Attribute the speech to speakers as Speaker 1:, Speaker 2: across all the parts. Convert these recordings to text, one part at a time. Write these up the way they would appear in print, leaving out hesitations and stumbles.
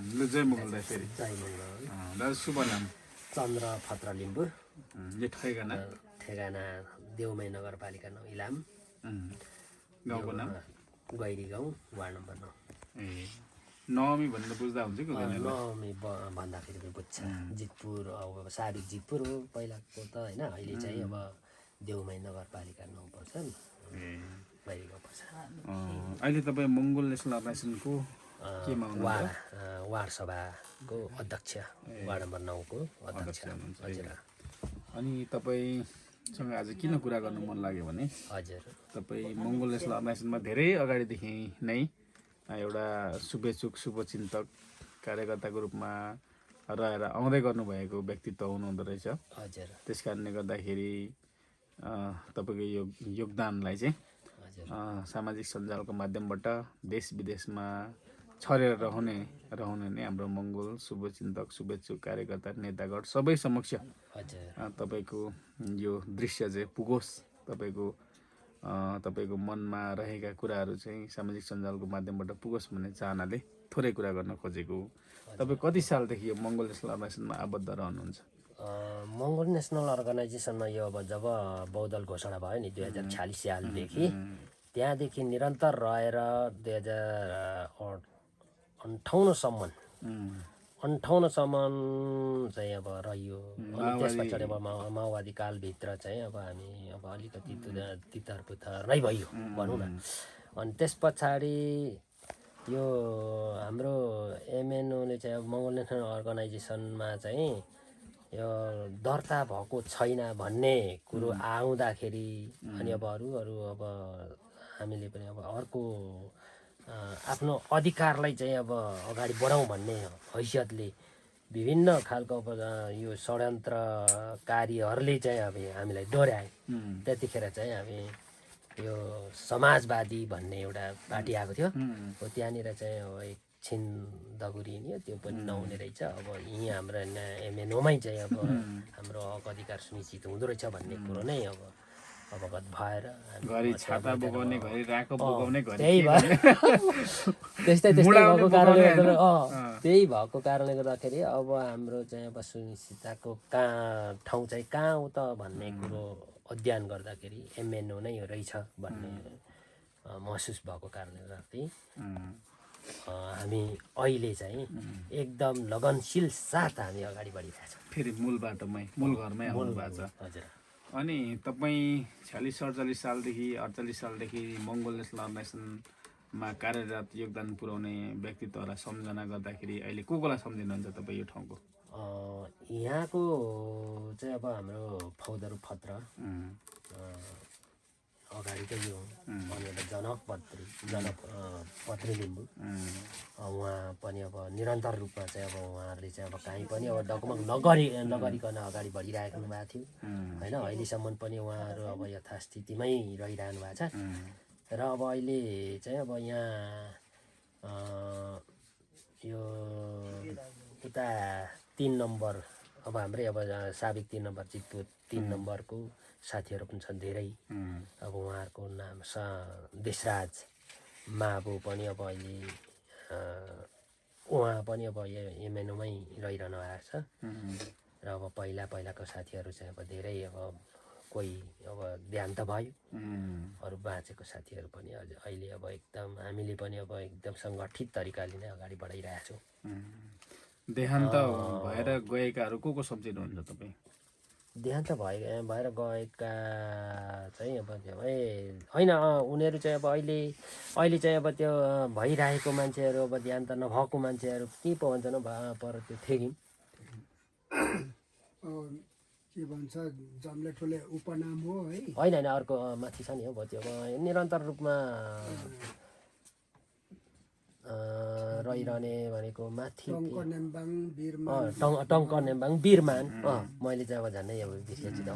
Speaker 1: ल जय मङ्गल दाइ फेरि
Speaker 2: जय मङ्गल।
Speaker 1: दाजु शुभ नाम
Speaker 2: चन्द्र फत्र लिम्बू,
Speaker 1: यो ठेगाना
Speaker 2: ठेगाना देउमै नगरपालिका 9 इलाम,
Speaker 1: गाउँको नाम
Speaker 2: गैरी गाउँ, वार्ड नम्बर 9।
Speaker 1: ए नवमी भनेर बुझ्दा हुन्छ कि हुँदैन
Speaker 2: नवमी भन्दाखेरि पनि बुझ्छ। जितपुर अब साबिक जितपुर हो पहिलाको त होइन, अहिले चाहिँ अब देउमै नगरपालिका 9 पर्छ, गैरी गाउँ पर्छ।
Speaker 1: अहिले तपाईँ मङ्गोल नेसनल अर्गनाइजेसनको केमा हुनुहुन्छ?
Speaker 2: वार्ड सभाको अध्यक्ष, वार्ड नम्बर 9 को अध्यक्ष हजुर।
Speaker 1: अनि तपाईँसँग आज किन कुरा गर्नु मन लाग्यो भने
Speaker 2: हजुर
Speaker 1: तपाईँ मङ्गोल नेसनल अर्गनाइजेसनमा धेरै अगाडिदेखि नै एउटा शुभेच्छुक शुभचिन्तक कार्यकर्ताको रूपमा रहेर आउँदै गर्नुभएको व्यक्तित्व हुनुहुँदो रहेछ।
Speaker 2: हजुर
Speaker 1: त्यस कारणले गर्दाखेरि तपाईँको यो योगदानलाई चाहिँ सामाजिक सञ्जालको माध्यमबाट देश विदेशमा छरेर रहने नै हाम्रो मङ्गोल शुभचिन्तक शुभेच्छुक कार्यकर्ता नेतागण सबै समक्ष तपाईँको यो दृश्य चाहिँ पुगोस्, तपाईँको मनमा रहेका कुराहरू चाहिँ सामाजिक सञ्जालको माध्यमबाट पुगोस् भन्ने चाहनाले थोरै कुरा गर्न खोजेको। तपाईँ कति सालदेखि यो मङ्गोल नेसनल अर्गनाइजेसनमा आबद्ध रहनुहुन्छ?
Speaker 2: मङ्गोल नेसनल अर्गनाइजेसनमा यो अब जब बहुदल घोषणा भयो नि 2046 सालदेखि, त्यहाँदेखि निरन्तर रहेर 2058 सम्म चाहिँ अब रह्यो। अनि त्यस पछाडि अब माओवादी कालभित्र चाहिँ अब हामी अब अलिकति तितर पुतर नै भयो भनौँ न। अनि त्यस पछाडि यो हाम्रो एमएनओले चाहिँ अब मङ्गोल नेसनल अर्गनाइजेसनमा चाहिँ यो दर्ता भएको छैन भन्ने कुरो आउँदाखेरि अनि अब अरू अब हामीले पनि अब अर्को आफ्नो अधिकारलाई चाहिँ अब अगाडि बढाउँ भन्ने हैसियतले विभिन्न खालको अब यो षड्यन्त्रकारीहरूले चाहिँ अब हामीलाई डराए। त्यतिखेर चाहिँ हामी यो समाजवादी भन्ने एउटा पार्टी आएको थियो, हो त्यहाँनिर चाहिँ अब एकछिन दगुरिने त्यो पनि नहुने रहेछ। अब यहीँ हाम्रो एमएनओमै चाहिँ अब हाम्रो हक अधिकार सुनिश्चित हुँदो रहेछ भन्ने कुरो नै अब अवगत भएर
Speaker 1: घरि छाता बोकाउने, घरि राको बोकाउने,
Speaker 2: त्यही भयो त्यस्तै भएको कारणले गर्दा त्यही भएको कारणले गर्दाखेरि अब हाम्रो चाहिँ अब सुनिश्चितताको ठाउँ चाहिँ कहाँ हो त भन्ने कुरो अध्ययन गर्दाखेरि एमएनओ नै रहेछ भन्ने महसुस भएको कारणले गर्दाखेरि हामी अहिले चाहिँ एकदम लगनशील साथ हामी अगाडि बढिरहेका छौँ।
Speaker 1: फेरि मूल बाटोमै, मूल घरमै आउनु भएको छ।
Speaker 2: हजुर।
Speaker 1: अनि तपाईँ 46-47 सालदेखि 48 सालदेखि मङ्गोल नेसनल अर्गनाइजेसनमा कार्यरत योगदान पुर्याउने व्यक्तित्वहरूलाई सम्झना गर्दाखेरि अहिले कोलाई सम्झिनुहुन्छ तपाईँ यो ठाउँको?
Speaker 2: यहाँको चाहिँ अब हाम्रो फौदर फत्र अगाडिको यो जनक पत्री लिम्बू, उहाँ पनि अब निरन्तर रूपमा चाहिँ अब उहाँहरूले चाहिँ अब काहीँ पनि अब डगमग नगरिकन अगाडि बढिरहेको भएको थियो होइन। अहिलेसम्म पनि उहाँहरू अब यथास्थितिमै रहिरहनु भएको छ। र अब अहिले चाहिँ अब यहाँ यो उता 3 नम्बर अब हाम्रै अब साबिक 3 नम्बर जितपुर 3 नम्बरको साथीहरू पनि छन् धेरै। अब उहाँहरूको नाम देशराज माबो पनि अब अहिले उहाँ पनि अब एमएनओमै रहिरहनु भएको छ। र अब पहिलाको साथीहरू चाहिँ अब धेरै अब कोही अब देहान्त भयो, अरू बाँचेको साथीहरू पनि अहिले अब एकदम हामीले पनि अब एकदम सङ्गठित तरिकाले नै अगाडि बढाइरहेका छौँ।
Speaker 1: देहान्त भएर गएकाहरू को सम्झिनुहुन्छ तपाईँ?
Speaker 2: देहान्त भएर गएका चाहिँ अब होइन उनीहरू चाहिँ अब अहिले चाहिँ अब त्यो भइरहेको मान्छेहरू अब देहान्त नभएको मान्छेहरू के पो भन्छन् पर त्यो थेगिम
Speaker 3: के भन्छ जम्ले ठुले उपनाम हो है।
Speaker 2: होइन अर्को माथि छ नि हो त्यो निरन्तर रूपमा रहिरहने भनेको माथि टङ्क नेम्बाङ वीरमान। मैले चाहिँ अब झन्डै अब बिर्सेछु त।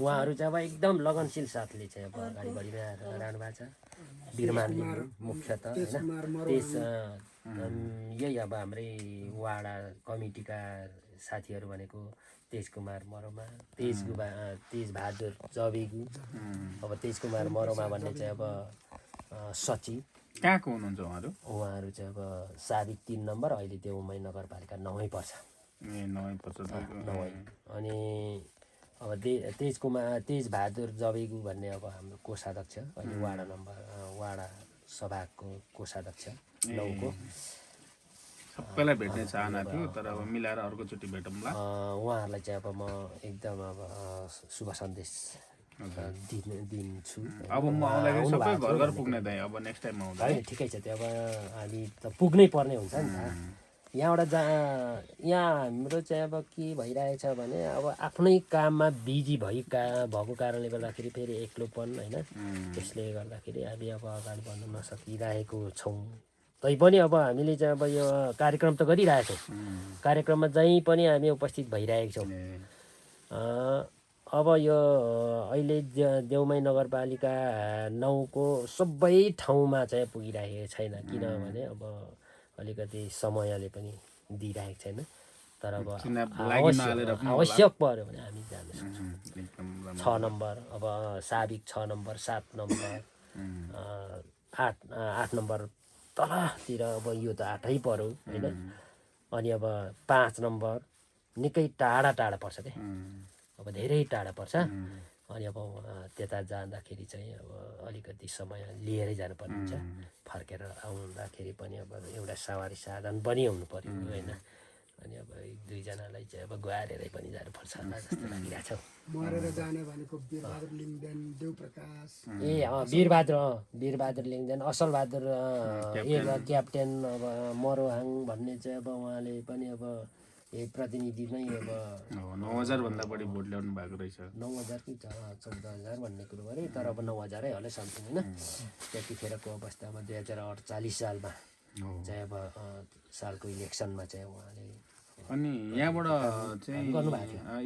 Speaker 2: उहाँहरू चाहिँ अब एकदम लगनशील साथले चाहिँ अब अगाडि बढिरहनु भएको छ। वीरमान मुख्यतः होइन। यही अब हाम्रै वाडा कमिटीका साथीहरू भनेको तेजकुमार मरोमा, तेजबहादुर जबेगु, अब तेजकुमार मरोमा भन्ने चाहिँ अब सचिव
Speaker 1: कहाँको हुनुहुन्छ उहाँहरू?
Speaker 2: उहाँहरू चाहिँ अब साबिक 3 नम्बर, अहिले देउमै नगरपालिका 9 पर्छ।
Speaker 1: ए 9 पर्छ तपाईँको।
Speaker 2: 9। अनि अब तेजबहादुर जबेगु भन्ने अब हाम्रो कोषाध्यक्ष, अहिले वाडा सभाको कोषाध्यक्ष 9 को।
Speaker 1: सबैलाई भेट्ने चाहना थियो, तर अब मिलाएर अर्कोचोटि भेटौँला।
Speaker 2: उहाँहरूलाई चाहिँ अब म एकदम अब शुभ सन्देश दिन्छु।
Speaker 1: अब म आउँदाखेरि सबै घर घर पुग्ने दाइ, अब नेक्स्ट टाइम आउँदा
Speaker 2: होइन ठिकै छ, त्यो अब हामी त पुग्नै पर्ने हुन्छ नि त। यहाँबाट यहाँ हाम्रो चाहिँ अब के भइरहेछ भने अब आफ्नै काममा बिजी भएको कारणले गर्दाखेरि फेरि एक्लोपन होइन, त्यसले गर्दाखेरि हामी अब अगाडि बढ्न नसकिरहेको छौँ। तैपनि अब हामीले चाहिँ अब यो कार्यक्रम त गरिरहेछौँ, कार्यक्रममा जहीँ पनि हामी उपस्थित भइरहेको छौँ। अब यो अहिले देउमै नगरपालिका 9 को सबै ठाउँमा चाहिँ पुगिरहेको छैन, किनभने अब अलिकति समयले पनि दिइरहेको छैन। तर अब आवश्यक पऱ्यो भने हामी जान सक्छौँ। 6 नम्बर, अब साबिक 6 नम्बर, 7 नम्बर, 8 नम्बर तलतिर, अब यो त 8 पऱ्यो होइन। अनि अब 5 नम्बर निकै टाढा पर्छ के, अब धेरै टाढा पर्छ। अनि अब त्यता जाँदाखेरि चाहिँ अब अलिकति समय लिएरै जानुपर्ने हुन्छ। फर्केर आउँदाखेरि पनि अब एउटा सवारी साधन पनि हुनु पर्यो होइन। अनि अब 1-2जनालाई चाहिँ अब गुहारेरै पनि जानुपर्छ होला जस्तो लागिरहेको छ।
Speaker 3: मरेर जाने भनेको वीरबहादुर लिङ्गदेन, देवप्रकाश।
Speaker 2: वीरबहादुर लिङ्गदेन, असलबहादुर क्याप्टेन, अब मरोहाङ भन्ने चाहिँ अब उहाँले पनि अब यही प्रतिनिधि नै अब
Speaker 1: 9,000 भन्दा बढी भोट ल्याउनु भएको रहेछ।
Speaker 2: 9,000 कि 14,000 भन्ने कुरो गरे, तर अब 9,000 होला समथिङ होइन। त्यतिखेरको अवस्थामा 2048 सालमा चाहिँ अब सालको इलेक्सनमा चाहिँ उहाँले।
Speaker 1: अनि यहाँबाट चाहिँ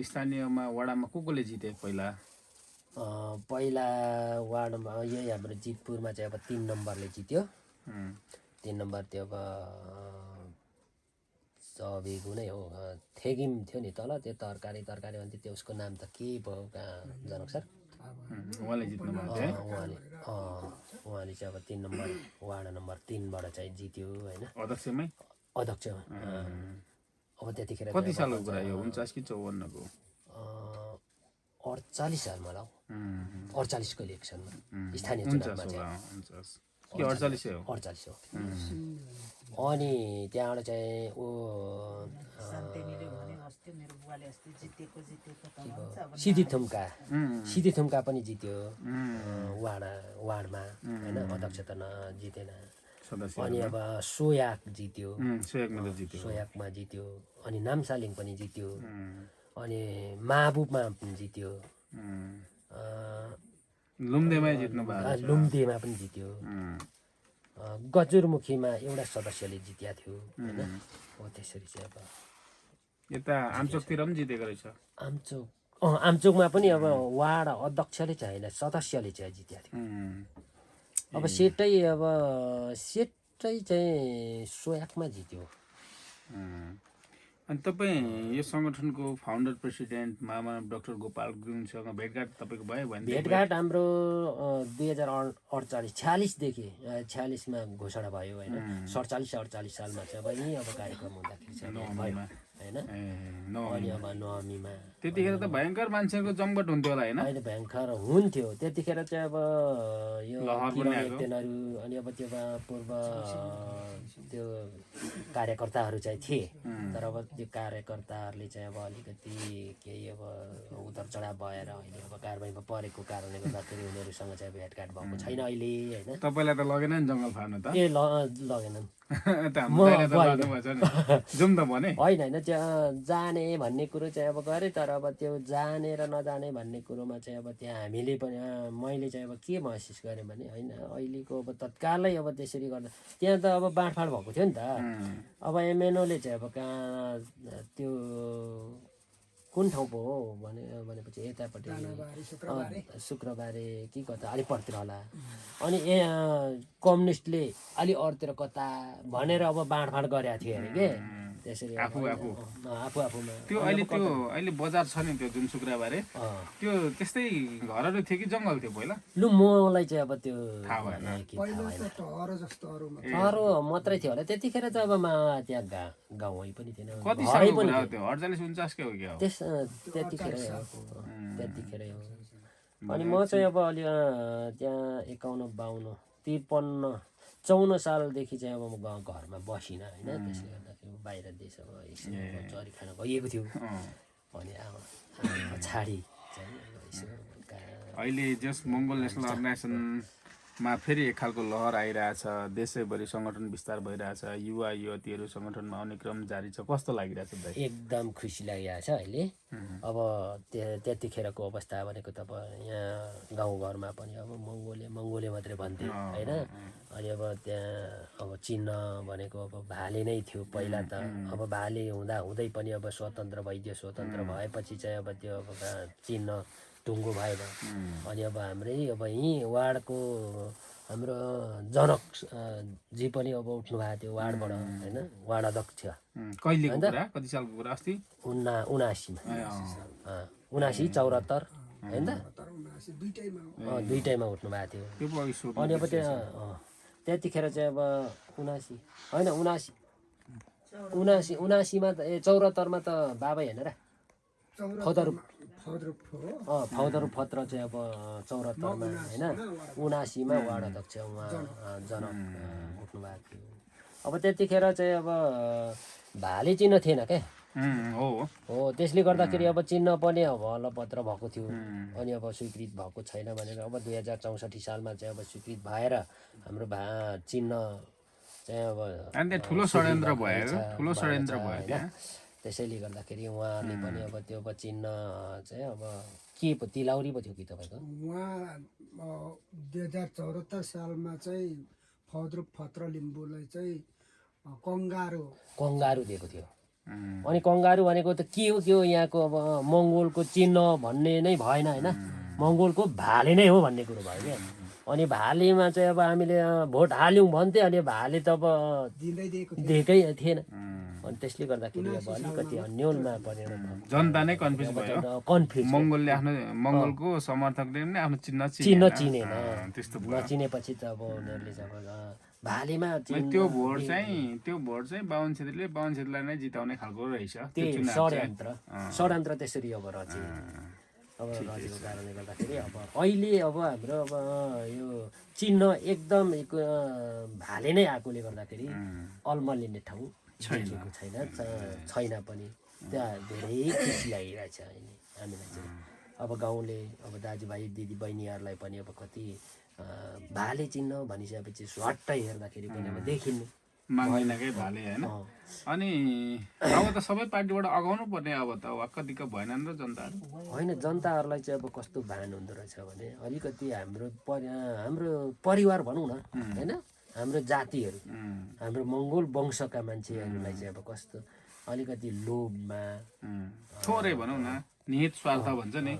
Speaker 1: स्थानीयमा वडामा कोले जिते पहिला?
Speaker 2: पहिला वार्डमा यही हाम्रो जितपुरमा चाहिँ अब 3 नम्बरले जित्यो। 3 नम्बर त्यो अब जबेगु नै हो, थेगिम थियो नि तल, त्यो तरकारी भन्थ्यो, त्यो उसको नाम त के भयो जनक सर?
Speaker 1: उहाँले जित्नु भएको थियो।
Speaker 2: उहाँले चाहिँ अब 3 नम्बर वार्ड नम्बर 3बाट चाहिँ जित्यो होइन,
Speaker 1: अध्यक्षमै।
Speaker 2: अध्यक्ष। अब त्यतिखेर
Speaker 1: कति सालको कुरा यो? 49 कि 54 को?
Speaker 2: 48 सालमा होला, 48 को इलेक्सनमा स्थानीय चुनावमा चाहिँ
Speaker 1: 48 हो।
Speaker 2: 48 हो। अनि त्यहाँबाट चाहिँ सिद्धिथुम्का पनि जित्यो वार्डमा होइन, अध्यक्ष त जितेन। अनि अब सोयाक जित्यो, सोयाकमा जित्यो। अनि नामसालिङ पनि जित्यो। अनि माबुबमा पनि जित्यो। लुम्देमा पनि जित्यो। गजुरमुखीमा एउटा सदस्यले जित्या थियो होइन। हो त्यसरी चाहिँ अब
Speaker 1: यता आमचोकतिर पनि जितेको रहेछ।
Speaker 2: आमचोकमा पनि अब वार्ड अध्यक्षले चाहिँ होइन, सदस्यले चाहिँ जित्या थियो। अब सेटै चाहिँ सोयाकमा जित्यो।
Speaker 1: अनि तपाईँ यो सङ्गठनको फाउन्डर प्रेसिडेन्ट महामना डाक्टर गोपाल गुरुङसँग भेटघाट तपाईँको भयो भने?
Speaker 2: भेटघाट हाम्रो 2046मा घोषणा भयो होइन। 47-48 सालमा चाहिँ अब यहीँ अब कार्यक्रम हुँदाखेरि चाहिँ भयो होइन। अनि अब नवमीमा
Speaker 1: त्यतिखेर त भयङ्कर मान्छेको जमघट हुन्थ्यो होला होइन?
Speaker 2: अहिले भयङ्कर हुन्थ्यो त्यतिखेर चाहिँ अब यो किरणहरू, अनि अब त्यो पूर्व त्यो कार्यकर्ताहरू चाहिँ थिए। तर अब त्यो कार्यकर्ताहरूले चाहिँ अब अलिकति केही अब उतार चढाव भएर अहिले अब कारबाहीमा परेको कारणले गर्दाखेरि उनीहरूसँग चाहिँ भेटघाट भएको छैन अहिले होइन।
Speaker 1: तपाईँलाई त लगेन नि जङ्गल फार्नु त?
Speaker 2: ए लगेनन्। होइन त्यो जाने भन्ने कुरो चाहिँ अब गरेँ, तर अब त्यो जाने र नजाने भन्ने कुरोमा चाहिँ अब त्यहाँ हामीले पनि मैले चाहिँ अब के महसुस गरेँ भने होइन, अहिलेको अब तत्कालै अब त्यसरी गर्दा त्यहाँ त अब बाँडफाँड भएको थियो नि त। अब एमएनओले चाहिँ अब कहाँ त्यो कुन ठाउँ पो हो भनेपछि यतापट्टि शुक्रबारे कि कता अलिपुरतिर होला। अनि कम्युनिस्टले अलि अरूतिर कता भनेर अब बाँडफाँड गरेका थिए अरे के। त्यसरी
Speaker 1: आफू
Speaker 2: आफूमा
Speaker 1: त्यो अहिले बजार छ नि त्यो जुनसुक्रा बारे त्यो त्यस्तै घरहरू थियो कि जङ्गल थियो पहिला
Speaker 2: लु मलाई चाहिँ अब त्यो
Speaker 1: थाहा भएन
Speaker 3: पहिला त टहर जस्तो अरूमा
Speaker 2: अरू मात्रै थियो होला त्यतिखेर चाहिँ अब त्यहाँ गाउँ पनि थिएन
Speaker 1: कति सालको कुरा हो त्यो 48 49 के हो क्या हो
Speaker 2: त्यतिखेरै हो अनि म चाहिँ अब अलि त्यहाँ 51 52 53 54 सालदेखि चाहिँ अब म घरमा बसिनँ होइन त्यसले गर्दाखेरि बाहिर देश अब यसो चरी खान गइएको थियो अनि आमा पछाडि चाहिँ यसो
Speaker 1: अहिले जस मङ्गोल नेसनल अर्गनाइजेसनमा फेरि एक खालको लहर आइरहेछ देशैभरि सङ्गठन विस्तार भइरहेछ युवा युवतीहरू सङ्गठनमा आउने क्रम जारी छ कस्तो लागिरहेछ दाइ
Speaker 2: एकदम खुसी लागिरहेछ अहिले अब त्यतिखेरको अवस्था भनेको त अब यहाँ गाउँघरमा पनि अब मङ्गोले मात्रै भन्थे होइन अनि अब त्यहाँ अब चिन्न भनेको अब भाले नै थियो पहिला त अब भाले हुँदै पनि अब स्वतन्त्र भइदियो स्वतन्त्र भएपछि चाहिँ अब त्यो अब चिन्न टुङ्गो भएन अनि अब हाम्रै अब यहीँ वार्डको हाम्रो जनक जी पनि अब उठ्नु भएको थियो वार्डबाट होइन वार्ड अध्यक्ष
Speaker 1: कहिलेको कुरा कति सालको कुरा अस्ति
Speaker 2: 79 74 होइन दुईटैमा उठ्नु भएको थियो अनि अब त्यतिखेर चाहिँ अब 79 होइन 79 त 74 मा त बाबै होइन र फौदर फत्र चाहिँ अब 74 मा होइन 79 मा वार्ड अध्यक्ष उहाँ जनक उठ्नु भएको थियो अब त्यतिखेर चाहिँ अब भाले चिन्ह थिएन क्या हो त्यसले गर्दाखेरि अब चिन्ह पनि अब हलपत्र भएको थियो अनि अब स्वीकृत भएको छैन भनेर अब 2064 सालमा चाहिँ अब स्वीकृत भएर हाम्रो चिन्ह चाहिँ अब
Speaker 1: ठुलो षड्यन्त्र भयो
Speaker 2: त्यसैले गर्दाखेरि उहाँले पनि अब त्यो चिन्ह चाहिँ अब के पो तिलौरी पो थियो कि तपाईँको
Speaker 3: उहाँ 2074 सालमा चाहिँ फौद्रुप फत्र लिम्बूलाई चाहिँ
Speaker 2: कङ्गारू दिएको थियो अनि कङ्गारू भनेको त के हो यहाँको अब मङ्गोलको चिन्ह भन्ने नै भएन होइन मङ्गोलको भाले नै हो भन्ने कुरो भयो क्या अनि भालेमा चाहिँ अब हामीले भोट हाल्यौँ भन्थे अनि भाले त अब दिएकै थिएन अनि त्यसले गर्दाखेरि अब अलिकति अन्यलमा परिणत
Speaker 1: जनता नै कन्फ्युज भयो मङ्गोलको समर्थकले नै आफ्नो चिन्ह
Speaker 2: चिनेन नचिनेपछि त अब उनीहरूले चाहिँ अब भालेमा
Speaker 1: त्यो भोट चाहिँ बाहुन छेत्रीलाई नै जिताउने खालको रहेछ
Speaker 2: त्यो षड्यन्त्र त्यसरी अब रचे अब रचेको कारणले गर्दाखेरि अब अहिले अब हाम्रो अब यो चिन्ह एकदम भाले नै आएकोले गर्दाखेरि अल्मलिने ठाउँ छैन पनि त्यहाँ धेरै खुसी लागिरहेछ अहिले हामीलाई चाहिँ अब गाउँले अब दाजुभाइ दिदी बहिनीहरूलाई पनि अब कति भाले चिन्ह भनिसकेपछि स्वाट्टै हेर्दाखेरि पनि अब देखिनु
Speaker 1: माग्दिनकै भाले होइन अनि अब त सबै पार्टीबाट अगाउनु पर्ने अब त वाक्क दिक्क भएन नि त जनताहरू
Speaker 2: होइन जनताहरूलाई चाहिँ अब कस्तो भान हुँदो रहेछ भने अलिकति हाम्रो परिवार भनौँ न होइन हाम्रो जातिहरू हाम्रो मङ्गोल वंशका मान्छेहरूलाई चाहिँ अब कस्तो अलिकति लोभमा
Speaker 1: थोरै भनौँ न निहित स्वार्थ भन्छ नि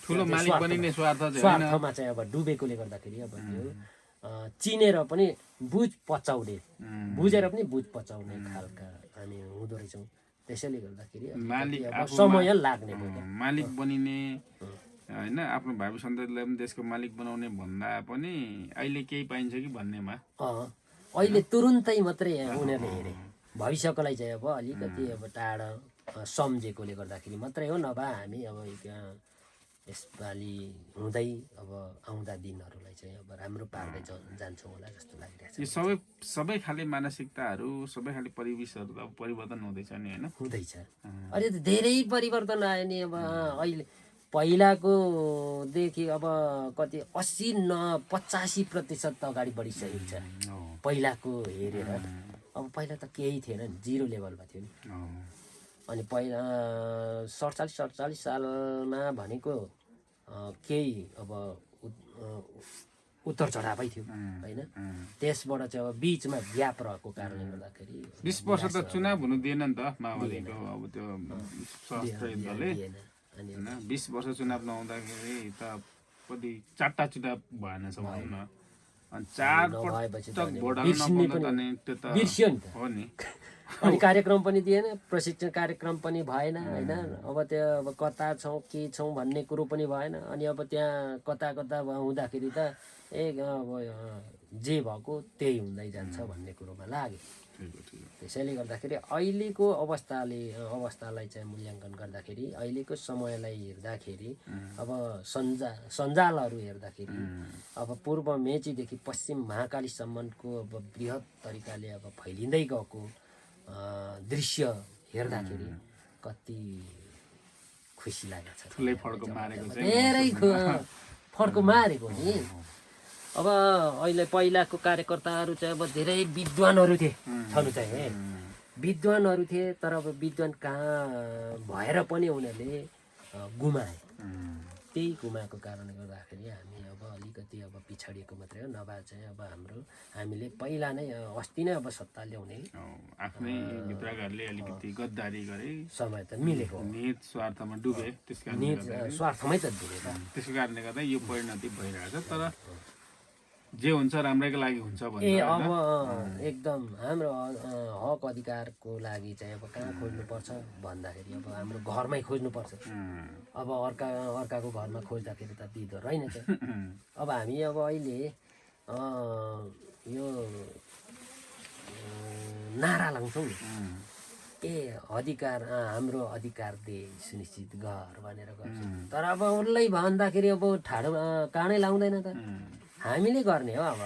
Speaker 1: ठुलो मालिक बनिने
Speaker 2: स्वार्थमा चाहिँ अब डुबेकोले गर्दाखेरि अब त्यो चिनेर पनि बुझेर पनि बुझ पचाउने खालका हामी हुँदो रहेछौँ त्यसैले गर्दाखेरि समय लाग्ने
Speaker 1: मालिक बनिने होइन आफ्नो भावी सन्ततिलाई पनि देशको मालिक बनाउने भन्दा पनि अहिले केही पाइन्छ कि भन्नेमा
Speaker 2: अहिले तुरुन्तै मात्रै उनीहरूले हेरे भविष्यको लागि चाहिँ अब अलिकति अब टाढा सम्झेकोले गर्दाखेरि मात्रै हो नभए हामी अब यसपालि हुँदै अब आउँदा दिनहरूलाई चाहिँ अब राम्रो पार्दै जान्छौँ होला जस्तो लागिरहेछ
Speaker 1: यो सबै खाले मानसिकताहरू सबै खाले परिवेशहरू त अब परिवर्तन हुँदैछ नि होइन
Speaker 2: हुँदैछ अहिले त धेरै परिवर्तन आयो नि अब अहिले पहिलाको देखि अब कति 80-85% अगाडि बढिसकेको छ पहिलाको हेरेर अब पहिला त केही थिएन नि जिरो लेभलमा थियो नि अनि पहिला 47 सालमा भनेको केही अब उत्तर चढावै थियो होइन त्यसबाट चाहिँ अब बिचमा ग्याप रहेको कारणले गर्दाखेरि
Speaker 1: 20 वर्ष त चुनाव हुनु दिएन नि त माओवादीको अब त्यो सशस्त्र दलले होइन 20 वर्ष चुनाव नहुँदाखेरि त कति 4टा चुनाव भएन छ भनौँ न अनि चार
Speaker 2: नभएपछि त
Speaker 1: पटक
Speaker 2: अनि
Speaker 1: भोट हाल्न
Speaker 2: बिर्सिने
Speaker 1: नपाउँदा त
Speaker 2: पनि
Speaker 1: नि त्यो त
Speaker 2: बिर्सियो नि त
Speaker 1: हो नि
Speaker 2: अनि कार्यक्रम पनि दिएन प्रशिक्षण कार्यक्रम पनि भएन होइन अब त्यो अब कता छौँ के छौँ भन्ने कुरो पनि भएन अनि अब त्यहाँ कता कता हुँदाखेरि त अब जे भएको त्यही हुँदै जान्छ भन्ने कुरोमा लाग्यो
Speaker 1: ठिक हो, ठिक हो।
Speaker 2: त्यसैले गर्दाखेरि अहिलेको अवस्थालाई चाहिँ मूल्याङ्कन गर्दाखेरि अहिलेको समयलाई हेर्दाखेरि अब सञ्जालहरू हेर्दाखेरि अब पूर्व मेचीदेखि पश्चिम महाकालीसम्मको अब बृहत तरिकाले अब फैलिँदै गएको दृश्य हेर्दाखेरि कति खुसी लागेको छ
Speaker 1: ठुलै फड्को मारेको चाहिँ
Speaker 2: धेरै फड्को मारेको नि अब अहिले पहिलाको कार्यकर्ताहरू चाहिँ अब धेरै विद्वानहरू थिए छनु चाहिँ विद्वानहरू थिए तर अब विद्वान कहाँ भएर पनि उनीहरूले गुमाए त्यही गुमाएको कारणले गर्दाखेरि हामी अब अलिकति अब पिछडिएको मात्रै हो नभए चाहिँ अब हामीले पहिला नै अस्ति नै अब सत्ता ल्याउने
Speaker 1: आफ्नै भित्रकाहरूले अलिकति गद्दारी गरे
Speaker 2: समय त मिलेको हो।
Speaker 1: निहित स्वार्थमा डुबे त्यस कारणले
Speaker 2: निज
Speaker 1: गर्दाखेरि
Speaker 2: स्वार्थमै त डुबेर
Speaker 1: त्यसको कारणले गर्दा यो परिणति भइरहेको छ तर जे हुन्छ राम्रैको लागि हुन्छ भन्ने
Speaker 2: अब एकदम हाम्रो हक अधिकारको लागि चाहिँ अब कहाँ खोज्नुपर्छ भन्दाखेरि अब हाम्रो घरमै खोज्नुपर्छ अब अर्काको घरमा खोज्दाखेरि त दिँदो रहेनछ अब हामी अब अहिले यो नारा लाउँछौँ नि अधिकार हाम्रो अधिकार दे सुनिश्चित गर भनेर गर्छौँ तर अब उसलाई भन्दाखेरि अब ठाडो काँडै लाउँदैन त हामीले गर्ने हो अब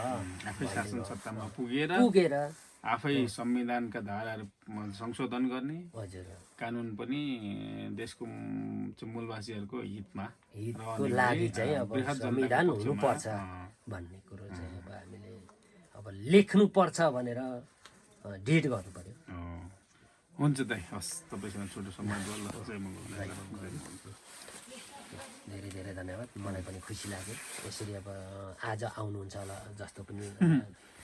Speaker 1: आफै शासन सत्तामा पुगेर आफै संविधानका धाराहरू संशोधन गर्ने
Speaker 2: हजुर
Speaker 1: कानुन पनि देशको मूलवासीहरूको हितमा
Speaker 2: हितको लागि चाहिँ अब संविधान हुनुपर्छ भन्ने कुरो चाहिँ अब हामीले अब लेख्नुपर्छ भनेर डिड गर्नु पर्यो
Speaker 1: हुन्छ दाइ हस् तपाईँसँग छोटो समय
Speaker 2: धेरै धेरै धन्यवाद मलाई पनि खुसी लाग्यो यसरी अब आज आउनुहुन्छ होला जस्तो पनि